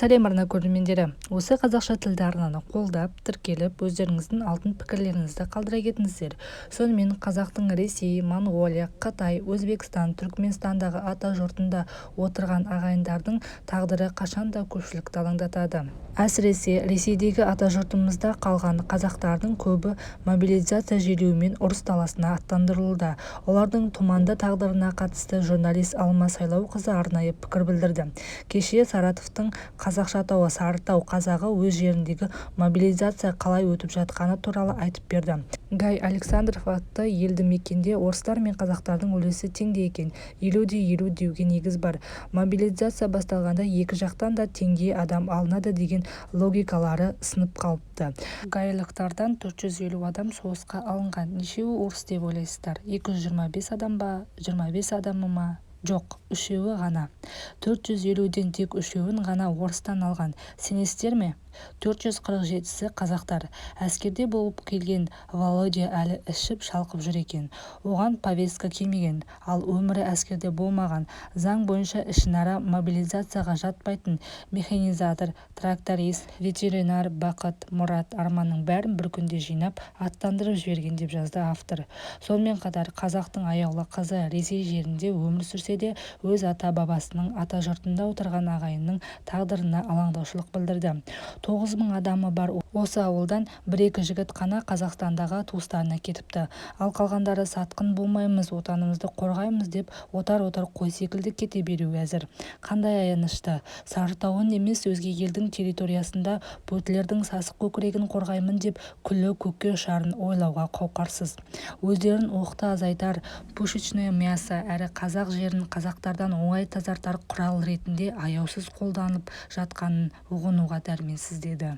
Сәлем, арна көрермендері! Осы қазақша тілді арнаны қолдап, тіркеліп, өздеріңіздің алтын пікірлеріңізді қалдыра кетіңіздер. Сонымен, қазақтың Ресей, Моңғолия, Қытай, Өзбекстан, Түркменстандағы атажұртында отырған ағайындардың тағдыры қашанда көпшілікті алаңдатады. Әсіресе, Ресейдегі атажұртымызда қалған қазақтардың көбі мобилизация желеуімен ұрыс даласына аттандырылуда. Олардың тұманды тағдырына қатысты журналист Алма Сайлауқызы арнайы пікір білдірді. Кеше Саратовтың қазақша атауы Сарытау қазағы өз жеріндегі мобилизация қалай өтіп жатқаны туралы айтып берді. Гай Александров атты елді мекенде орыстар мен қазақтардың үлесі теңдей екен. 50 де 50 деуге негіз бар. Мобилизация басталғанда екі жақтан да теңдей адам алынады деген логикалары сынып қалыпты. Гайлықтардан 450 адам соғысқа алынған. Нешеуі орыс деп ойлайсыздар? 225 адам ба? 25 адамы ма? Жоқ, үшеуі ғана. 450-ден тек үшеуін ғана орыстан алған. Сенесіздер ме? 447-сі қазақтар. Әскерде болып келген Володя әлі ішіп, шалқып жүр екен. Оған повестка келмеген. Ал өмірі әскерде болмаған, заң бойынша ішінара мобилизацияға жатпайтын механизатор, тракторист, ветеринар Бақыт, Мұрат, Арманның бәрін бір күнде жинап, аттандырып жіберген деп жазды автор. Сонымен қатар, қазақтың аяулы қызы Ресей жерінде өмір сүрсе де, өз ата-бабасының атажұртында отырған ағайынның тағдырына алаңдаушылық білдірді. 9000 адамы бар осы ауылдан бір-екі жігіт қана Қазақстандағы туыстарына кетіпті. Ал қалғандары сатқын болмаймыз, отанымызды қорғаймыз деп отар-отар қой секілді кете беруге әзір. Қандай аянышты! Сарытауын емес, өзге елдің территориясында Путлердің сасық көкірегін қорғаймын деп күлі көкке ұшарын ойлауға қауқарсыз. Өздерін оқты азайтар пушечное мясо әрі қазақ жерін қазақтардан оңай тазартар құрал ретінде аяусыз қолданып жатқанын ұғынуға дәрменсіз деді.